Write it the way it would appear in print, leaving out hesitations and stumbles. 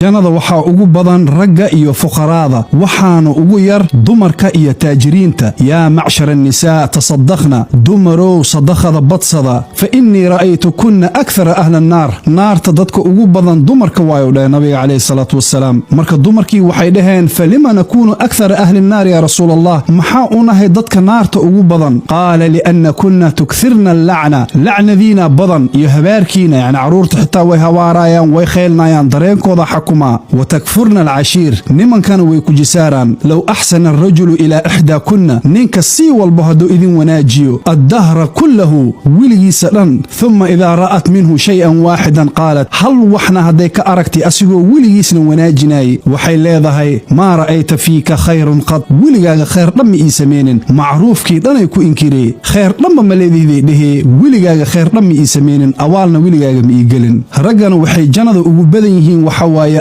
Jannada waxaa ugu badan ragga iyo fuqaraada, waxaana ugu yar dumarka iyo taajiriinta. Yaa macshara annisaa, tasaddaqna, dumarow sadaqada badsada. Fa innii ra'aytukunna akthara ahla annaar, naarta dadka ugu badan dumarka waayu dheh nabiga calayhi salaatu wasalaam. Marka dumarkii waxay dhaheen: "Falima nakuunu akthara ahli nnaar, yaa rasuul Allah? Maxaa u nahay dadka naarta ugu badan?" Qaala: "Liannakunna tukthirna allacna, lacnadiina badan iyo habaarkiina." Yani carruurta xitaa way habaarayaan, way khaylnayaan, dareenkooda xakumaa. Wa takfurna alcashiir, nimankana way ku jisaaraan. Low axsana alrajulu ilaa ixdaakunna, ninka sii walba hadduu idin wanaajiyo, addahra kullahu, weligiisa dhan, thumma idaa ra'at minhu shay-an waaxidan qaalat, hal waxna hadday ka aragtay asigoo weligiisna wanaajinayay, waxay leedahay: "Maa ra'ayta fiika khayrun qad, weligaaga khayr dhan ma ii sameynin." Macruufkii dhanay ku inkiree. "Khayr dhanba ma leedihiday," dhehee, "weligaaga khayr dhan ma ii sameynin, awaalna weligaaga ma ii gelin." Raggana waxay jannada ugu badan yihiin waxa waaye